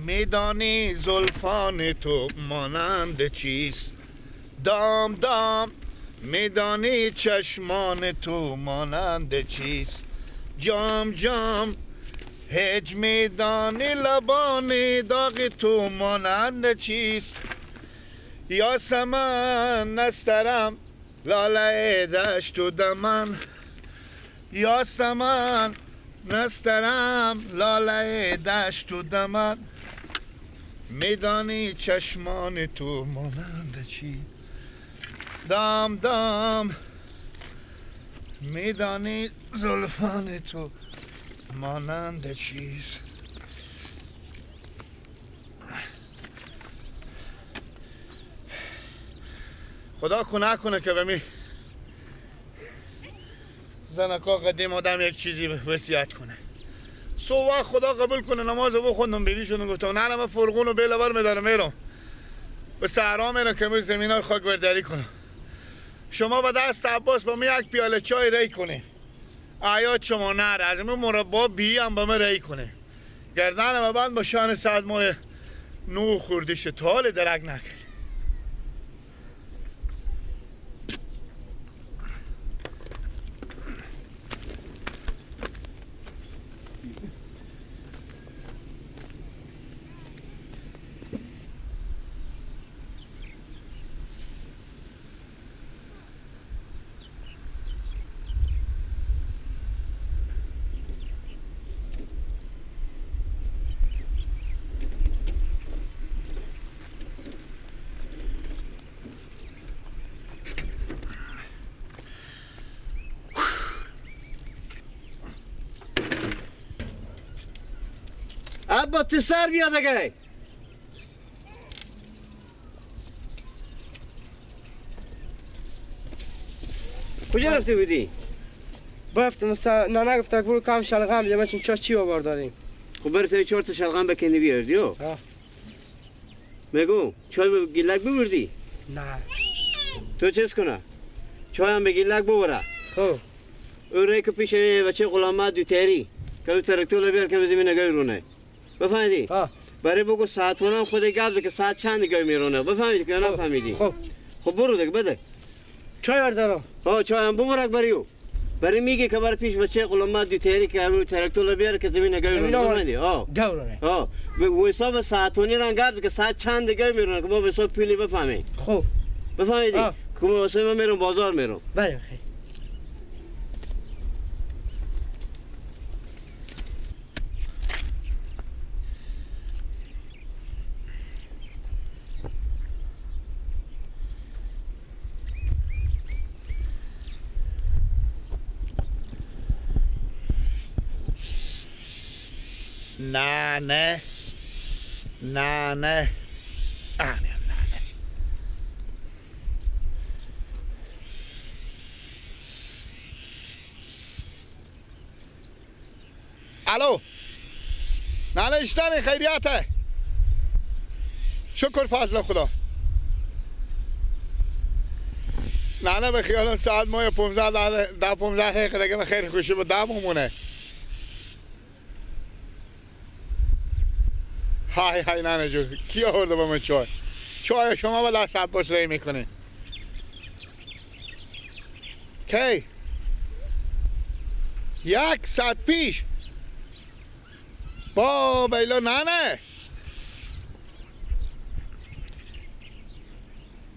میدانی زلفان تو مانند چیست، دام دام میدانی چشمان تو مانند چیست، جام جام هیچ میدانی لبان داغ تو مانند چیست، یاسمن نسترم لاله دشت و دمن، یاسمن نسترم لاله دشت و دمن، میدانی چشمان تو مانند چی، دام دام میدانی زلفان تو مانند چیز. خدا کنه کنه که به می زنکا قدیم آدم یک چیزی وصیت کنه. صبح خدا قبول کنه نماز بخوندم بیری شدم گفتم نه نه من فرغون و بیل بر میدارم میرم به صحرا میرم که می زمین خاک برداری کنم. شما با دست عباس با می یک پیاله چای ری کنی، عیاد شما نره از این مربا بی هم با من ری کنه، گردن بند با شان صد ماه نو خوردیشه تا درک نکرد. ابا تو سر بیا دیگه. کجا رفتی بودی؟ رفتم مثلا نانا گفت برو کم شلغم بیا ما چون چا چی آوردیم. خب برو چهار تا شلغم بکنی بیاردی. میگم چای به گیلک ببردی؟ نه. تو چیز کنه؟ چای هم به گیلک ببره. خب. او ری که پیش بچه غلامه دوتری که او ترکتور بیار که زمین گای رونه. بفهمیدی؟ برای بگو ساعت هم خود گپ که ساعت چند گای میرونه. بفهمیدی که نفهمیدی؟ خب. خب برو دیگه بده. چای بردارم. ها چای هم ببرک برای او. برای میگه که برای پیش بچه غلامه دوتری که همون ترکتور بیار که زمین گای رونه. بفهمیدی؟ ها. گای ها. به حساب ساعتونی رنگ گپ که ساعت چند گای میرونه که ما به حساب پولی بفهمیم. خب. بفهمیدی؟ که ما واسه من میرم بازار میرم. بله خیر. نه نه نه نه نه نه نه. الو نه اشتن خیریته، شکر فضل خدا. نه نه به خیالم ساعت ماه 15 ده 15 دقیقه دیگه به خیر خوشی با ده مونه. های های ننه جون کی آورده با من چای؟ چای شما با دست عباس ری میکنه. کی؟ 1 ساعت پیش با بیلا. نه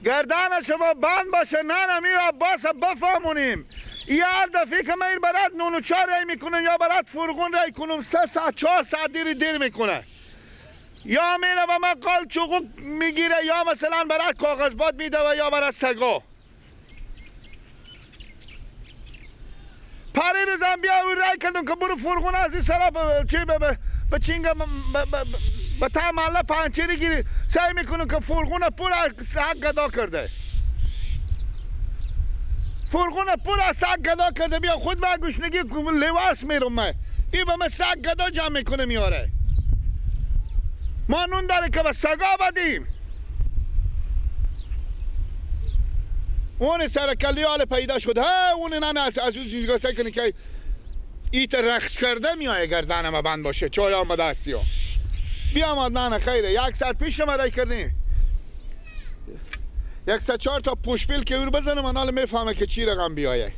گردن شما بند باشه. نه می عباس بفهمونیم یه هر دفعه که من برات نون و چای ری میکنم یا برات فرغون ری کنم 3 ساعت 4 ساعت دیر میکنه، یا میره و من قال چوقو میگیره یا مثلا برای کاغذ باد میده و یا برای سگا. پری روزم بیا او رای کردم که برو فرغون از این سرا چی به چینگ به تا محله پنچری گیری، سعی میکنم که فرغون پر از سگ گدا کرده، فرغون پر از سگ گدا کرده. بیا خود به گوشنگی لیواس میرم من، این به من سگ گدا جمع میکنه میاره. ما نون داره که به سگا بدیم. اون سرکلی حال پیدا شد. ها اون نه از اون چیزا سعی کنی که ایت رقص کرده میایه گردنم بند باشه. چای آمده هستی ها. بیامد نه خیره یک ساعت پیش ما رای کردیم. یک سه چهار تا پوشپیل که او بزنه من حالا میفهمه که چی رقم بیایه.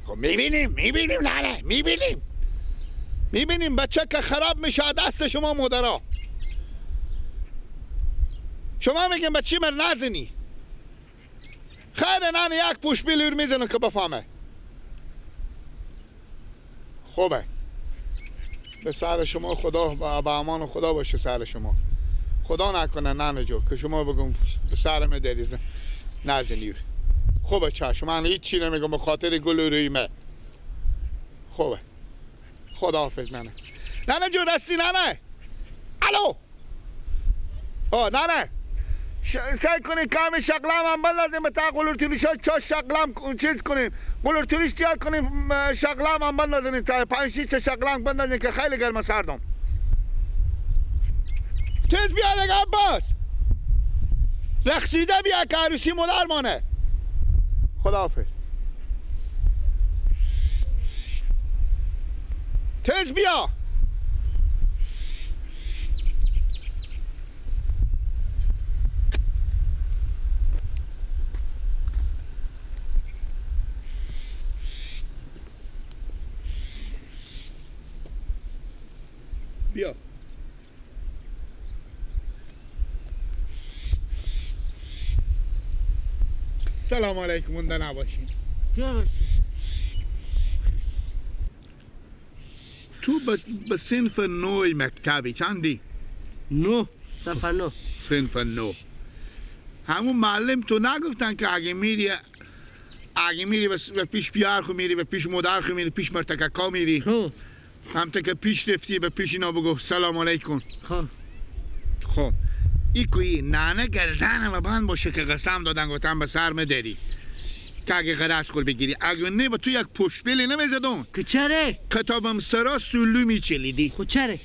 خب میبینیم نه میبینیم بچه که خراب میشه دست شما مادرها. شما میگیم بچه من نزنی. خیر نه یک پوشپیل او میزنه که بفهمه. خوبه به سر شما خدا به امان خدا باشه سر شما. خدا نکنه ننه جو که شما بگم به سر من دریز نزنی. خوبه چشم من هیچ چی نمیگم به خاطر گل رویمه. خوبه خدا حافظ ننه. ننه جو رستی ننه. الو ننه سعی کنیم کم شغلم هم بندازیم به تا قلورتوریش ها چا شغلم چیز کنیم قلورتوریش تیار کنیم شغلم هم بندازیم تا 5-6 تا شغلم بندازیم که خیلی گرم سردم. تیز بیا دیگه عباس رقصیده بیا که عروسی مادرمانه. خداحافظ. تیز بیا. بیا. سلام علیکم. مونده نباشین. تو به صنف 9 مکتبی چندی؟ 9 صنف 9. صنف 9. همون معلم تو نگفتن که اگه میری به پیش پیار خو میری به پیش مادر خو میری پیش مرتککا میری. خب هم تا که پیش رفتی به پیش اینا بگو سلام علیکم. خب خب ای کوی نانه گردنم بند باشه که قسم دادن گفتم به سر مدری که اگه قرص خور بگیری اگه نه با تو یک پشپلی نمیزدم. که چره؟ کتابم سرا سولو میچلیدی. خب چره؟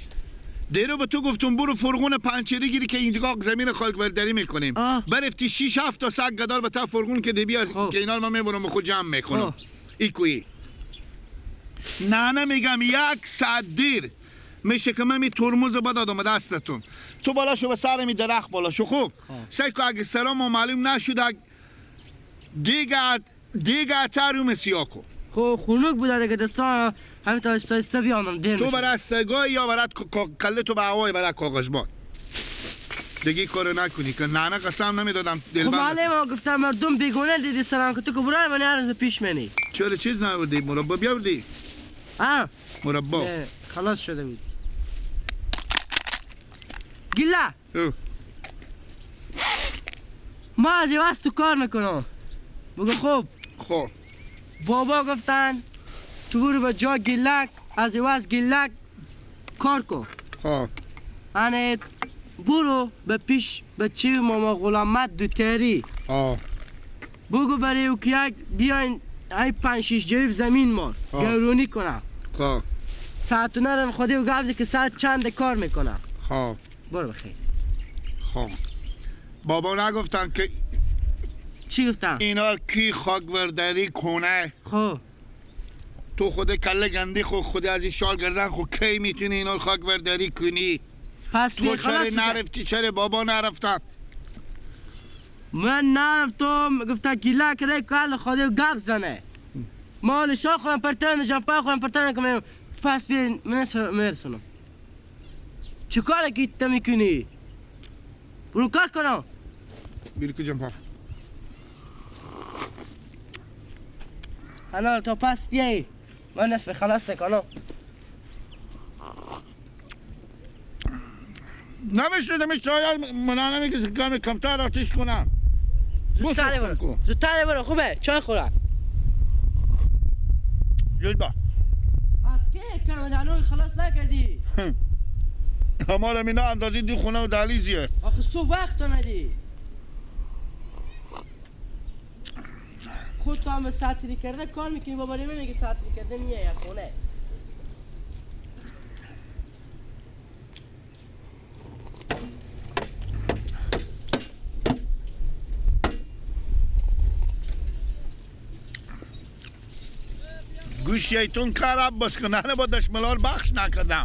دیرو به تو گفتم برو فرغون پنچری گیری که اینجا زمین خاک برداری میکنیم. برفتی 6-7 تا سگ گدار به تا فرغون که دی بیا که اینا رو من میبرم به خود جمع میکنم. ای کوی نه میگم یک ساعت دیر میشه که من می ترمز بدادم دستتون تو بالا شو به سر می درخت بالا شو. خوب سعی کن اگه سلام معلوم نشد دیگه تر سیاکو. خب خنک بوده دیگه دستا همین تا استا بیامم دیر تو برای سگای یا برای کله تو به هوای برای کاغذ باد دیگه کارو نکنی که نه قسم نمیدادم دلبند. خب معلم گفتم مردم بیگونه دیدی سلام که تو که برای من هر روز پیش منی. چرا چیز نبردی؟ مربا بیاوردی؟ مربا خلاص شده بود. گله ما از واسه تو کار میکنم. بگو خوب. خب بابا گفتن تو برو به جا گلک از عوض گلک کار کن. خب انه برو به پیش بچه ماما غلامت دوتری. بگو برای او که یک بیاین ای 5-6 جریب زمین ما گرونی کنم. خب ساعت ندارم خودی و گفت که ساعت چند کار میکنم. خب برو بخیر. خب بابا نگفتن که چی گفتن؟ اینا کی خاک برداری کنه؟ خب تو خود کله گندی خود از این شال گردن خود کی میتونی اینا خاک برداری کنی؟ پس تو چرا نرفتی؟ چرا بابا نرفتم؟ من نرفتم گفتا گیله کرده کل خود گپ زنه مال شاه خورم پرتن جنپا خورم پرتن کنم. پس بیا میرسونم. چه کار گیت میکنی؟ برو کار کنم. بیری که جنپا حالا تا پس بیایی من نصف خلاص کنم. نمیشه شاید من نمیگه که کمتر آتیش کنم. زودتر برو زودتر برو. خوبه چای خورم. زود با از که کم دانوی خلاص نکردی. همارم اینا اندازی دی خونه و دهلیزیه. آخه صبح وقت آمدی خود تو هم به ساعتی کرده کار میکنی. بابا میگه ساعتی کرده میه یا خونه. گوش شیطون کار عباس که نه با دشملار بخش نکردم.